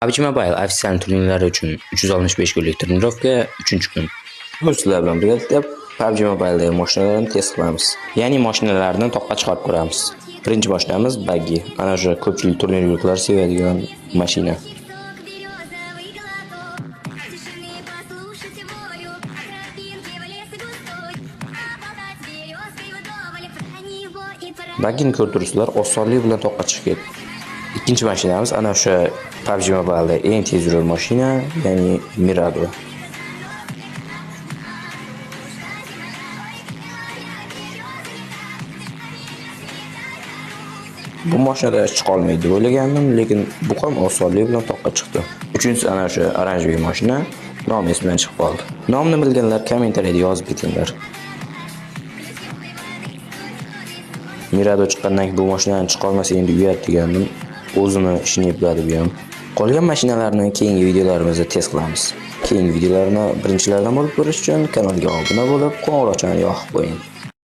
PUBG Mobile ofitsial turnirlari uchun 365 kunlik trenirovka 3-kun. Bugun sizlar bilan birgalikda PUBG Mobile'dagi mashinalarni test qilamiz. Ya'ni mashinalarni toqqa chiqarib ko'ramiz. Birinchi mashinamiz Buggy. Ana o'sha ko'pchilik turnir yurtlar sevadigan mashina. Березовый глоток, тишины послушать волю, тропинки в лес густой, а болтать березкой вдоволь про него и про Buggini ko'rib turibsizlar, osonlik bilan toqqa chiqib ketdi. Ikkinchi mashinamiz ana o'sha PUBG Mobile'da eng tez yurar mashina, ya'ni Mirado. Bu mashinada chiqa olmaydi deb o'ylagandim, lekin bu ham osonlik bilan toqqa chiqdi. Uchinchisi ana o'sha oranjli mashina, nomi esimdan chiqib qoldi. Nomini bilganlar kommentariyada yozib ketinglar. Mirado chiqqandan keyin bu mashinadan chiqa olmasa endi uyat degandim. O'zini ishini epladi bu ham. Qolgan mashinalarni keyingi videolarimizda test qilamiz. Keyingi videolarni birinchilardan bo'lib ko'rish uchun kanalga obuna bo'lib, qo'ng'iroqchani yoqib qo'ying.